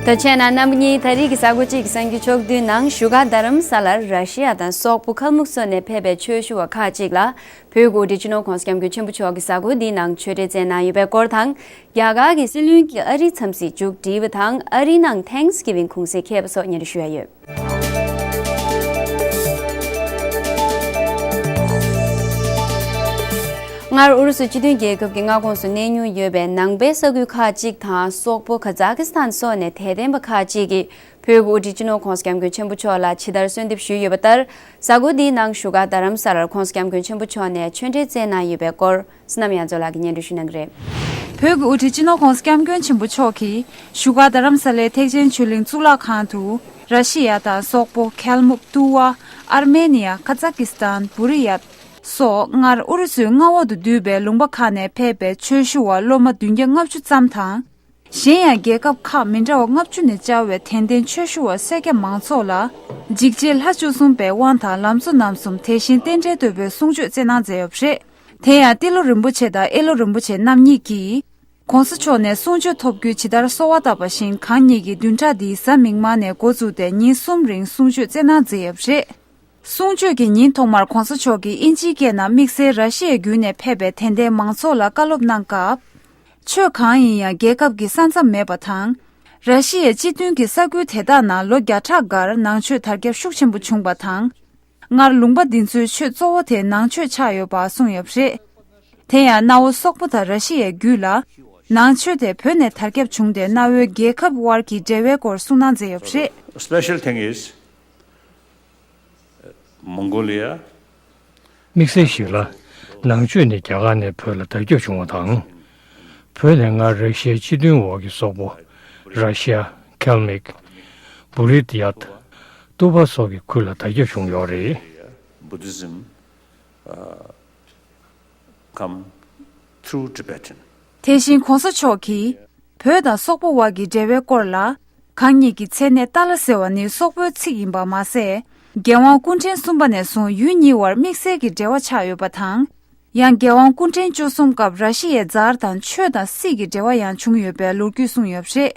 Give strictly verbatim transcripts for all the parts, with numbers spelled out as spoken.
ད་བྱས་ན་རྣམ་པ་གཉིས་ད་རེས་ཀྱི་གཟའ་འཁོར་གཅིག་གི་གསར་འགྱུར་ཕྱོགས་བསྡུས་ནང་བཞུགས་སྒར་རྡ་རམ་ས་ལར་ར་ཤི་ཡ་དང་སོག་པོ་ཁལ་མུག་སོགས་ནས་ཕེབས་པའི་ཆོས་ཞུ་བ་ཁག་ཅིག་ལ་བོད་ཀྱི་དབུ་ཁྲིད་སྤྱི་ནོར་༸གོང་ས་༸སྐྱབས་མགོན་ཆེན་པོ་མཆོག་གིས་གཟའ་འཁོར་འདིའི་ནང་ཆོས་འབྲེལ་སྩལ་གནང་ཡོད་པའི་སྐོར་དང་། རྒྱ་གར་གྱི་སྲིད་བློན་གྱིས་ཨ་རིའི་འཚམས་གཟིགས་མཇུག་བསྒྲིལ་བ་དང་ཨ་རིའི་ནང་Thanksgiving གུང་སེང་འཁེལ་བ་སོགས་སྙན་སྒྲོན་ཞུ་ཡ་ཡོད། སྔར་ཨུ་རུ་སུ་སྤྱི་མཐུན་རྒྱལ་ཁབ་ཀྱི་མངའ་ཁོངས་སུ་གནས་མྱོང་ཡོད་པའི་ནང་པའི་ས་ཁུལ་ཁག་ཅིག་དང་སོག་པོ་ཁ་ཛ་ཀི་སི་ཐན་སོགས་ནས་དད་ལྡན་པ་ཁག་ཅིག་གིས་བོད་ཀྱི་དབུ་ཁྲིད་སྤྱི་ནོར་༸གོང་ས་༸སྐྱབས་མགོན་ཆེན་པོ་མཆོག་ལ་ཇི་ལྟར་གསོལ་འདེབས་ཞུས་ཡོད་པ་ལྟར། གཟའ་འཁོར་འདིའི་ནང་བཞུགས་སྒར་རྡ་རམ་ས་ལར་༸གོང་ས་༸སྐྱབས་མགོན་ཆེན་པོ་མཆོག་ནས་ཆོས་འབྲེལ་སྩལ་གནང་ཡོད་པའི་སྐོར་བསོད་ནམས་ཡར་འཛོམས་ལགས་ཀྱིས་སྙན་སྒྲོན་ཞུ་གནང་གི་རེད། བོད་ཀྱི་དབུ་ཁྲིད་སྤྱི་ནོར་༸གོང་ས་༸སྐྱབས་མགོན་ཆེན་པོ་མཆོག་གིས་བཞུགས་སྒར་རྡ་རམ་ས་ལའི་ཐེག་ཆེན་ཆོས་གླིང་གཙུག་ལག་ཁང་དུ་ར་ཤི་ཡ་དང་སོག་པོ། ཁལ་མུག། ཏུ་ཝ། ཨར་མེ་ནི་ཡ། ཁ་ཛ་ཀི་སི་ཐན། བུ་རི་ཡ་ཏ། སོགས་སྔར་ཨུ་རུ་སུའི་མངའ་འོག་ཏུ་བསྡུས་པའི་ལུང་པ་ཁག་ནས་ཕེབས་པའི་ཆོས་ཞུ་བ་སློབ་མ་བདུན་བརྒྱ་ལྔ་བཅུ་ཙམ་དང་། གཞན་ཡང་རྒྱལ་ཁབ་ཁག་མི་འདྲ་བ་ལྔ་བཅུ་ནས་བཅར་བའི་དད་ལྡན་ཆོས་ཞུ་བ་སེར་སྐྱ་མང་ཚོགས་ལ། འཇིགས་བྱེད་ལྷ་བཅུ་གསུམ་པའི་དབང་དང་ལམ་གཙོ་རྣམ་གསུམ། དེ་བཞིན་རྟེན་འབྲེལ་བསྟོད་པའི་གསུང་ཆོས་སྩལ་གནང་མཛད་ཡོད་པ་རེད། དེ་ཡང་ཏི་ལོ་རིན་པོ་ཆེ་དང་ཨེ་ལོ་རིན་པོ་ཆེ་རྣམ་གཉིས་ཀྱིས། ༸གོང་ས་མཆོག་ནས་གསུང་ཆོས་ཐོབ་རྒྱུའི་ཇི་ལྟར་གསོལ་བ་བཏབ་པ་བཞིན་གང་ཉིད་ཀྱིས་བདུན་ཕྲག་འདིའི་གཟའ་མིག་དམར་ནས་འགོ་བཙུགས་ཏེ་ཉིན་གསུམ་རིང་གསུང་ཆོས་སྩལ་གནང་མཛད་ཡོད་པ་རེད། གསུང་ཆོས་ཀྱི་ཉིན་ཐོག་མར་༸གོང་ས་མཆོག་གིས་ཨིན་ཇིའི་སྐད་ནང་དམིགས་བསལ་ར་ཤི་ཡའི་བརྒྱུད་ནས་ཕེབས་པའི་དད་ལྡན་མང་ཚོགས་ལ་བཀའ་སློབ་གནང་སྐབས། ཆོས་གང་ཡིན་ཡང་རྒྱལ་ཁབ་ཀྱི་ས་མཚམས་མེད་པ་དང་། ར་ཤི་ཡའི་སྤྱི་མཐུན་གྱི་ས་ཁུལ་དེ་དག་ནང་ལོ་བརྒྱ་ཕྲག་འགར་ནང་ཆོས་དར་ཁྱབ་ཤུགས་ཆེན་པོ་བྱུང་བ་དང་། སྔར་ལུང་པ་འདི་ཚོའི་ཆོས་གཙོ་བོ་དེ་ནང་ཆོས་ཆགས་ཡོད་པ་གསུངས་ཡོད་པ་རེད། དེ་ཡང་གནའ་བོ་སོག་པོ་དང་ར་ཤི་ཡའི་རྒྱུད་ལ་ནང་ཆོས་དེ་བོད་ནས་དར་ཁྱབ་བྱུང་སྟེ་གནའ་བོའི་རྒྱལ་ཁབ་དབར་གྱི་འབྲེལ་བའི་སྐོར་གསུངས་གནང་མཛད་ཡོད་པ་རེད། Special thing is Mongolia. དམིགས་བསལ་ཞིག་ལ། ནང་ཆོས་ནི་རྒྱ་གར་ནས་བོད་ལ་དར་ཁྱབ་བྱུང་བ་དང་། བོད་ནས་སྔར་ར་ཤི་ཡའི་སྤྱི་མཐུན་འོག་གི་སོག་པོ། ར་ཤི་ཡ། ཁལ་མིག། བུ་རི་ཏི་ཡ། ཏུ་བ་སོགས་ཀྱི་ཁུལ་ལ་དར་ཁྱབ་བྱུང་ཡོད་རེད། Buddhism, uh, come through Tibetan. དེ་བཞིན་གོང་ས་མཆོག་གིས། བོད་དང་སོག་པོ་དབར་གྱི་འབྲེལ་བའི་སྐོར་ལ། གང་ཉིད་ཀྱི་མཚན་གནས་ཏཱ་ལ་ཟེར་བ་ནི་སོག་པོའི་ཚིག་ཡིན་པ་མ་ཟད། རྒྱལ་དབང་སྐུ་ཕྲེང་གསུམ་པ་ནས་བཟུང་ཡུལ་གཉིས་བར་དམིགས་བསལ་གྱི་འབྲེལ་བ་ཆགས་ཡོད་པ་དང་། ཡང་རྒྱལ་དབང་སྐུ་ཕྲེང་བཅུ་གསུམ་སྐབས་ར་ཤི་ཡའི་ཛར་དང་ཆོས་དང་སྲིད་ཀྱི་འབྲེལ་བ་ཡང་བྱུང་ཡོད་པའི་ལོ་རྒྱུས་གསུངས་ཡོད་པ་རེད།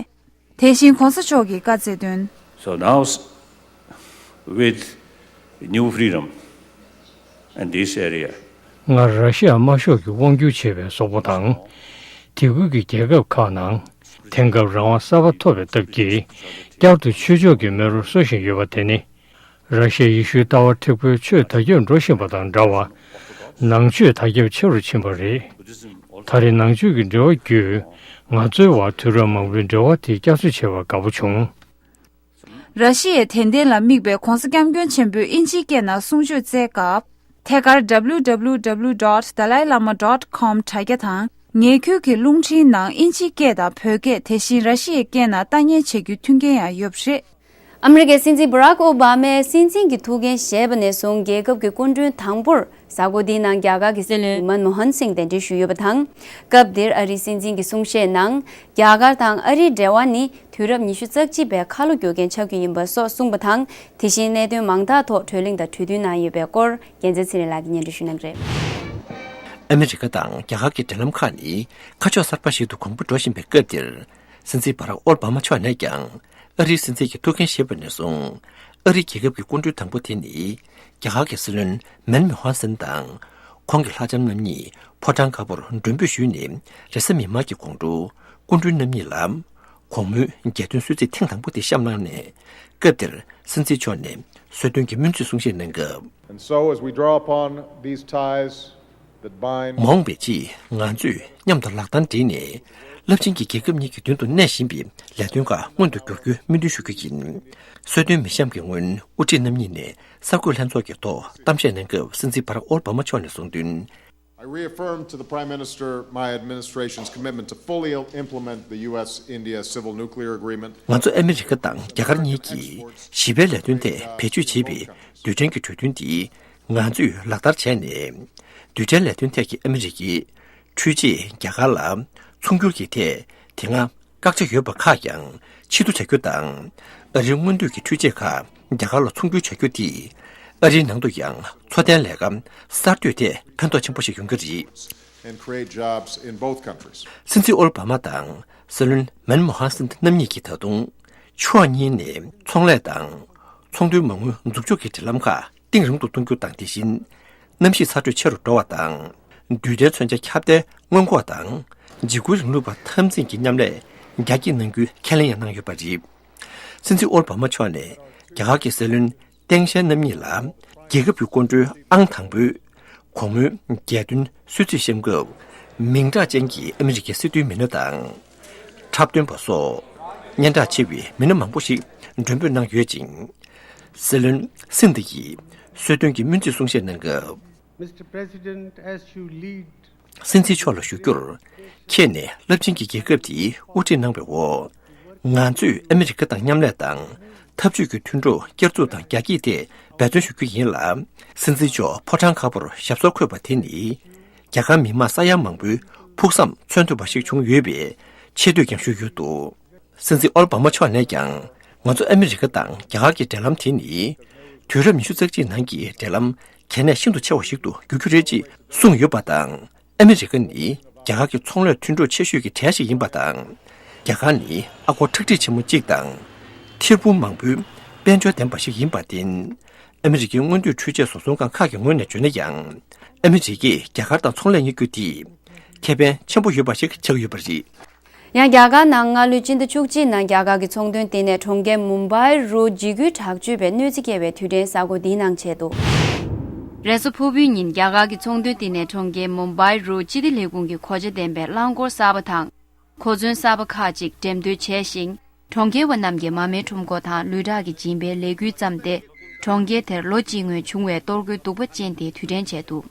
དེ་བཞིན་གོང་ས་མཆོག་གིས་བཀའ་སྩལ་དོན། So now, s- with new freedom in this area, སྔར་ར་ཤི་ཡ་དམར་ཤོག་གིས་དབང་བསྒྱུར་བྱས་པའི་སོག་པོ་དང་། དེ་ཁུལ་གྱི་རྒྱལ་ཁབ་ཁག་ནང་། དེང་སྐབས་རང་དབང་གསར་པ་ཐོབ་པའི་སྟབས་ཀྱིས། བསྐྱར་དུ་ཆོས་ཕྱོགས་ཀྱི་མེ་རོ་གསོ་བཞིན་ཡོད་པ་དེ་ནི། ར་ཤི་ཡའི་ཡེ་ཤུའི་ལྟ་བ་མཁྲེགས་པོའི་ཆོས་དར་ཁྱབ་འགྲོ་བཞིན་པ་དང་འདྲ་བར། ནང་ཆོས་དར་ཁྱབ་ཆེ་རུ་ཕྱིན་པ་རེད། ད་རེས་ནང་ཆོས་ཀྱི་འབྲེལ་བ་བརྒྱུད། ང་ཚོའི་བར་དུས་རབས་མང་པོའི་འབྲེལ་བ་དེ་བསྐྱར་གསོ་བྱས་པར་དགའ་པོ་བྱུང་། ར་ཤི་ཡའི་དད་ལྡན་ལ་དམིགས་པའི་གོང་ས་སྐྱབས་མགོན་ཆེན་པོས་ཨིན་ཇིའི་སྐད་ནང་གསུང་ཆོས་སྩལ་སྐབས། ཐད་ཀར་W W W dot dalai lama dot com དྲ་རྒྱ་དང་། ངེད་ཁུལ་གྱི་རླུང་འཕྲིན་ནང་ཨིན་ཇིའི་སྐད་དང་བོད་སྐད། དེ་བཞིན་ར་ཤི་ཡའི་སྐད་ནང་ལྟ་ཉན་བྱེད་རྒྱུའི་མཐུན་རྐྱེན་ཡང་ཡོད་པ་རེད། ཨ་མི་རི་ཀའི་སྲིད་འཛིན་བྷ་རག་ཨོ་བྷ་མས་སྲིད་འཛིན་གྱི་ཐུགས་འགན་བཞེས་པ་ནས་བཟུང་རྒྱལ་ཁབ་ཀྱི་སྐུ་མགྲོན་དང་པོར་གཟའ་འཁོར་འདིའི་ནང་རྒྱ་གར་གྱི་སྲིད་བློན་མན་མོ་ཧན་སིང་གདན་འདྲེན་ཞུས་ཡོད་པ་དང་། སྐབས་འདིར་ཨ་རིའི་སྲིད་འཛིན་གྱི་གསུང་བཤད་ནང་། རྒྱ་གར་དང་ཨ་རིའི་འབྲེལ་བ་ནི་དུས་རབས་ཉི་ཤུ་རྩ་གཅིག་པའི་ཁ་ལོ་སྒྱུར་མཁན་ཆགས་རྒྱུ་ཡིན་པ་སོགས་གསུངས་པ་དང་། དེ་བཞིན་གནད་དོན་མང་དག་ཐོག་གྲོས་གླེང་དང་གྲོས་བསྡུར་གནང་ཡོད་པའི་སྐོར། རྒྱལ་མཚན་ཚེ་རིང་ལགས་ཀྱིས་སྙན་སྒྲོན་ཞུ་གནང་གི་རེད། ཨ་མི་རི་ཀ་དང་རྒྱ་གར་གྱི་འབྲེལ་ལམ་ཁག་ནི་ཁ་ཕྱོགས་གསར་པ་ཞིག་ཏུ་གོང་འཕེལ་འགྲོ་བཞིན་པའི་སྐབས་འདིར། སྲིད་འཛིན་བྷ་རག་ཨོ་བྷ་མ་མཆོག་ནས་ཀྱང་། ཨ་རིའི་སྲིད་འཛིན་གྱི་ཐུགས་འགན་བཞེས་པ་ནས་བཟུང་། ཨ་རིའི་རྒྱལ་ཁབ་ཀྱི་སྐུ་མགྲོན་དང་པོ་དེ་ནི། རྒྱ་གར་གྱི་སྲིད་བློན་མན་མོ་ཧན་སིན་དང་། ཁོང་གི་ལྷ་ལྕམ་རྣམ་གཉིས་ཕོ་བྲང་དཀར་པོར་མགྲོན་འབོད་ཞུས་ནས། རེས་གཟའ་མིག་དམར་གྱི་དགོང་དྲོ། སྐུ་མགྲོན་རྣམ་གཉིས་ལ། གོང་མོས་རྒྱལ་དོན་གསོལ་ཚིགས་ཐེངས་དང་པོ་དེ་བཤམས་གནང་ནས། སྐབས་དེར་སྲིད་འཛིན་མཆོག་ནས་གསོལ་སྟོན་གྱི་སྨོན་ཚིག་གསུང་བཤད་གནང་སྐབས། And so, as we draw upon these ties that bind མ་འོངས་པའི་ཆེད་ང་ཚོས་མཉམ་དུ་ལག་གདང་སྦྲེལ་ནས། རླབས་ཆེན་གྱི་རྒྱལ་ཁབ་གཉིས་ཀྱི་མདུན་དུ་གནས་བཞིན་པའི་ལས་དོན་ཁག་སྔོན་དུ་འགྱུར་རྒྱུའི་སྨོན་འདུན་ཞུ་རྒྱུ་ཡིན། གསོལ་སྟོན་མི་བཤམས་ཀྱི་སྔོན། དབུ་ཁྲིད་རྣམ་གཉིས་ནས་གསར་འགོད་ལྷན་ཚོགས་ཀྱི་ཐོག་གཏམ་བཤད་གནང་སྐབས། སྲིད་འཛིན་བྷ་རག་ཨོ་བྷ་མ་མཆོག་ནས་གསུངས་དོན། I reaffirm to the Prime Minister my administration's commitment to fully implement the U S India civil nuclear agreement. ང་ཚོ་ཨ་མི་རི་ཀ་དང་རྒྱ་གར་གཉིས་ཀྱིས་ཞི་བའི་ལས་དོན་ཐད་བེད་སྤྱོད་བྱེད་པའི་རྡུལ་ཕྲན་གྱི་གྲོས་མཐུན་འདི་ང་ཚོས་ལག་བསྟར་བྱས་ནས། རྡུལ་ཕྲན་ལས་དོན་ཐད་ཀྱི་ཨ་མི་རི་ཀའི་འཕྲུལ་ཆས་རྒྱ་གར་ལ་ཚོང་སྒྱུར་གྱི་ཐད་དེ་སྔ་བཀག་ཆ་ཡོད་པ་ཁག་ཀྱང་ཕྱིར་བསྡུ་བྱ་རྒྱུ་དང་། ཨ་རིའི་སྔོན་ཐོན་གྱི་འཕྲུལ་ཆས་ཁག་རྒྱ་གར་ལ་ཚོང་སྒྱུར་བྱ་རྒྱུ་དེས། ཨ་རིའི་ནང་དུ་ཡང་འཚོ་རྟེན་ལས་ཀ་གསར་གཏོད་ཐད་ཕན་ཐོགས་ཆེན་པོ་ཞིག་ཡོང་གི་རེད། And create jobs in both countries. སྲིད་འཛིན་ཨོ་བྷ་མ་དང་སྲིད་བློན་མན་མོ་ཧན་སིན་རྣམ་གཉིས་ཀྱིས་ད་དུང་ ཕྱོགས་གཉིས་ནས་ཚོང་ལས་དང་ཚོང་དོན་མ་དངུལ་འཛུགས་སྐྱོང་གི་འབྲེལ་ལམ་ཁག་གཏིང་རིང་དུ་གཏོང་རྒྱུ་དང་། དེ་བཞིན་གནམ་གཤིས་ཚ་དྲོད་ཆེ་རུ་འགྲོ་བ་དང་། རྡུལ་ཕྲན་མཚོན་ཆ་ཁྱབ་གདལ་སྔོན་འགོག་དང་འཇིགས་སྐུལ་རིང་ལུགས་པ་འཐབ་འཛིང་གི་མཉམ་ལས་རྒྱ་སྐྱེད་གནང་རྒྱུའི་ཁས་ལེན་ཡང་གནང་ཡོད་པ་རེད། སྲིད་འཛིན་ཨོ་བྷ་མ་མཆོག་ནས་རྒྱ་གར་གྱི་སྲིད་བློན་ཏེང་ཞའེ་རྣམ་གཉིས་ལ་རྒྱལ་ཁབ་ཀྱི་སྐུ་མགྲོན་ཨང་དང་པོའི་གོང་མའི་རྒྱལ་དོན་གསོལ་ཚིགས་བཤམས་སྐབས། མིང་གྲགས་ཅན་གྱི་ཨ་མི་རི་ཀའི་སྲིད་དོན་མི་སྣ་དང་། འཁྲབ་སྟོན་པ་སོགས་སྙན་གྲགས་ཆེ་བའི་མི་སྣ་མང་པོ་ཞིག་མགྲོན་འབོད་གནང་ཡོད་ཅིང་། སྲིད་བློན་སིན་དྷི་ཡིས་གསོལ་སྟོན་གྱི་སྨོན་ཚིག་གསུང་བཤད་གནང་སྐབས། Mister President, as you lead སྲིད་འཛིན་མཆོག་ལ་ཞུ་རྒྱུར། ཁྱེད་ནས་རླབས་ཆེན་གྱི་རྒྱལ་ཁབ་དེ་དབུ་ཁྲིད་གནང་བའི་འོག་ང་ཚོས་ཨ་མི་རི་ཀ་དང་མཉམ་ལས་དང་འཐབ་ཇུས་ཀྱི་མཐུན་གྲོགས་བསྐྱར་འཛུགས་དང་རྒྱ་སྐྱེད་ཐད་འབད་བརྩོན་ཞུ་རྒྱུ་ཡིན་ལ། སྲིད་འཛིན་མཆོག་ཕོ་བྲང་དཀར་པོར་ཞབས་སོར་འཁོད་པ་དེ་ནི། རྒྱ་གར་མི་དམངས་ས་ཡ་མང་པོའི་ཕུགས་བསམ་མཚོན་ཐུབ་པ་ཞིག་བྱུང་ཡོད་པའི་ཆེ་བསྟོད་ཀྱང་ཞུས་ཡོད་འདུག་སྲིད་འཛིན་ཨོ་བྷ་མ་མཆོག་ནས་ཀྱང་། ང་ཚོ་ཨ་མི་རི་ཀ་དང་རྒྱ་གར་གྱི་འབྲེལ་ལམ་དེ་ནི། དུས་རབས་ཉི་ཤུ་རྩ་གཅིག་ནང་གི་འབྲེལ་ལམ་གལ་གནད་ཤིན་ཏུ་ཆེ་བ་ཞིག་ཏུ་འགྱུར་རྒྱུ་རེད་ཅེས་གསུངས་ཡོད་པ་དང་། ཨ་མི་རི་ཀ་ནི་རྒྱ་གར་གྱི་ཚོང་ལས་མཐུན་གྲོགས་ཆེ་ཤོས་ཀྱི་གྲས་ཤིག་ཡིན་པ་དང་། རྒྱ་གར་ནི་ཨ་སྒོར་ཁྲག་ཁྲིག་ཆེན་མོ་གཅིག་དང་། ཐེར་འབུམ་མང་པོའི་དཔལ་འབྱོར་ལྡན་པ་ཞིག་ཡིན་པར་བརྟེན། ཨ་མི་རི་ཀའི་སྔོན་ཐོན་འཕྲུལ་ཆས་བཟོ་ཚོང་ཁང་ཁག་གི་ངོས་ནས་བརྗོད་ན་ཡང་། ཨ་མི་རི་ཀས་རྒྱ་གར་དང་ཚོང་ལས་གཉེར་རྒྱུ་དེ་ཁེ་ཕན་ཆེན་པོ་ཡོད་པ་ཞིག་ཆགས་ཡོད་པ་རེད། ཡང་རྒྱ་གར་ནང་སྔ་ལོའི་སྤྱི་ཟླ་བཅུ་གཅིག་ནང་རྒྱ་གར་གྱི་ཚོང་དོན་ལྟེ་གནས་གྲོང་ཁྱེར་མུམ་བྷའི་རུ་འཇིགས་སྐུལ་དྲག་སྤྱོད་པའི་གནོད་འཚེ་བཀལ་བའི་དུས་དྲན་གསར་འགོད་འདིའི་ནང་བྱས་འདུག་རེས་གཟའ་ཕུར་བུའི་ཉིན་རྒྱ་གར་གྱི་ཚོང་དོན་ལྟེ་གནས་གྲོང་ཁྱེར་མུམ་བྷའི་རུ་སྤྱི་བདེ་ལས་ཁུངས་ཀྱི་གོ་ཆ་ལྡན་པའི་རླངས་འཁོར་གསར་པ་དང་། གོ་མཚོན་གསར་པ་ཁག་ཅིག་འགྲེམས་སྟོན་བྱས་ཤིང་། གྲོང་ཁྱེར་བ་རྣམས་ཀྱིས་མ་རྨོས་ཁྲོམ་སྐོར་དང་ལུས་དྲག་གི་སྦྱིན་པའི་ལས་འགུལ་བརྩམས་ཏེ། གྲོང་ཁྱེར་དེར་ལོ་གཅིག་སྔོན་བྱུང་བའི་གཏོར་རྒོལ་སྡུག་པ་རྐྱེན་དེའི་དུས་དྲན་བྱས་འདུག་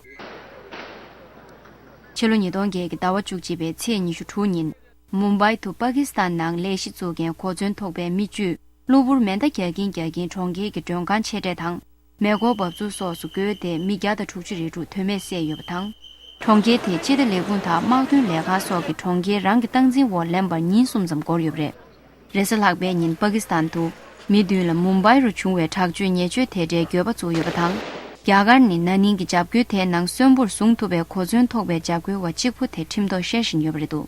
ཕྱི་ལོ་ཉིས་སྟོང་བརྒྱད་ཀྱི་ཟླ་བ་བཅུ་གཅིག་པའི་ཚེས་ཉི་ཤུ་དྲུག་ཉིན། མུམ་བྷའི་དུ་པ་ཀི་སི་ཐན་ནང་ལས་གཞི་བཙུགས་མཁན་གོ་མཚོན་ཐོགས་པའི་མི་བཅུས་གློ་བུར་མེ་མདའ་རྒྱག་གིན་རྒྱག་གིན་གྲོང་ཁྱེར་གྱི་མགྲོན་ཁང་ཆེ་གྲས་དང་། མེ་འཁོར་འབབ་ཚུགས་སོགས་སུ་བརྒོས་ཏེ་མི་བརྒྱ་དང་དྲུག་ཅུ་རེ་དྲུག་དོན་མེད་བསད་ཡོད་པ་དང་། གྲོང་ཁྱེར་དེའི་སྤྱི་བདེ་ལས་ཁུངས་དང་དམག་དོན་ལས་ཁང་སོགས་ཀྱིས་གྲོང་ཁྱེར་རང་གི་སྟངས་འཛིན་འོག་ལེན་པར་ཉིན་གསུམ་ཙམ་འགོར་ཡོད་པ་རེད། རེས་གཟའ་ལྷག་པའི་ཉིན་པ་ཀི་སི་ཐན་དུ་མི་བདུན་ལ་མུམ་བྷའི་རུ་བྱུང་བའི་དྲག་སྤྱོད་ཉེས་སྤྱོད་དེ་འདྲའི་འགྱོད་པ་བཙུགས་ཡོད་པ་དང་། རྒྱ་གར་ནི་ན་ནིང་གི་འཇབ་རྒོལ་དེའི་ནང་གསོན་པོར་བཟུང་ཐུབ་པའི་གོ་མཚོན་ཐོགས་པའི་འཇབ་རྒོལ་བ་གཅིག་པུ་དེ་ཁྲིམས་ཐོག་བཤེར་བཞིན་ཡོད་པ་རེད་འདུག་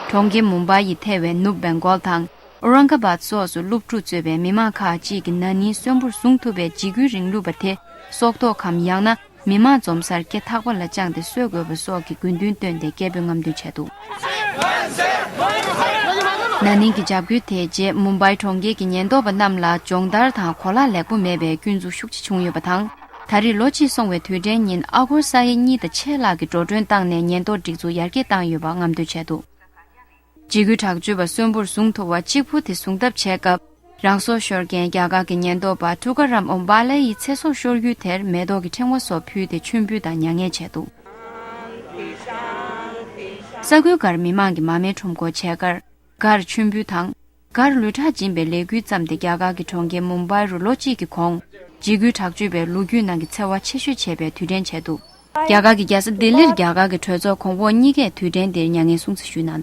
གྲོང་ཁྱེར་མུམ་བྷའི་ཡི་ཐེ་བའི་ནུབ་བེང་གོལ་དང་། ཨོ་རང་ག་བཱད་སོགས་སུ་སློབ་ཕྲུག་གཙོས་པའི་མི་མང་ཁག་ཅིག་གིས་ན་ནིང་གསོན་པོར་བཟུང་ཐུབ་པའི་འཇིགས་སྐུལ་རིང་ལུགས་པ་དེ་སྲོག་ཐོག་གམ། ཡང་ན་མི་མང་འཛོམས་སར་སྐེ་ཐག་པ་ལ་བཅངས་ཏེ་གསོད་དགོས་པ་སོགས་ཀྱི་དགོས་འདུན་བཏོན་ཏེ་སྐད་འབོད་རྔམ་སྟོན་བྱས་འདུག་ན་ནིང་གི་འཇབ་རྒོལ་དེའི་རྗེས་མུམ་བྷའི་གྲོང་ཁྱེར་གྱི་ཉེན་རྟོག་པ་རྣམས་ལ་སྦྱོང་བརྡར་དང་གོ་ལག་ལེགས་པོ་མེད་པའི་སྐྱོན་འཛུགས་ཤུགས་ཆེ་བྱུང་ཡོད་པ་དང་། ད་རེས་ལོ་གཅིག་སོང་བའི་དུས་དྲན་ཉིན་ཨ་སྒོར་ས་ཡ་གཉིས་དང་ཕྱེད་ལྷག་གི་འགྲོ་གྲོན་བཏང་ནས་ཉེན་རྟོག་སྒྲིག་འཛུགས་ཡར་རྒྱས་བཏང་ཡོད་པ་རྔམ་སྟོན་བྱས་འདུག་འཇིགས་སྐུལ་དྲག་སྤྱོད་པ་གསོན་པོར་བཟུང་ཐུབ་པ་གཅིག་པུ་དེ་བཟུང་ཐབས་བྱེད་སྐབས། རང་སྲོག་ཤོར་མཁན་རྒྱ་གར་གྱི་ཉེན་རྟོག་པ་ཊུ་ཀ་རམ་ཨོམ་བྷ་ལ་ཡི་ཚེ་སྲོག་ཤོར་ཡུལ་དེར་མེ་ཏོག་གི་ཕྲེང་བ་སོགས་ཕུལ་ཏེ་མཆོད་འབུལ་དང་མྱ་ངན་བྱས་འདུག་ས་ཁུལ་འགར་མི་མང་གིས་མ་རྨོས་ཁྲོམ་སྐོར་བྱས་ཁར། འགར་མཆོད་འབུལ་དང་། འགར་ལུས་ཁྲག་སྦྱིན་པའི་ལས་འགུལ་བརྩམས་ཏེ་རྒྱ་གར་གྱི་གྲོང་ཁྱེར་མུམ་བྷའི་རུ་ལོ་གཅིག་གི་གོང་། འཇིགས་སྐུལ་དྲག་སྤྱོད་པའི་ལོ་རྒྱུས་ནང་གི་འཚེ་བ་ཆེ་ཤོས་བྱས་པའི་དུས་དྲན་བྱས་འདུག་རྒྱ་གར་གྱི་རྒྱལ་ས་ལྡི་ལིར་རྒྱ་གར་གྱི་གྲོས་ཚོགས་གོང་འོག་གཉིས་ཀས་དུས་དྲན་འདིར་མྱ་ངན་སྲུང་བརྩི་ཞུས་གནང་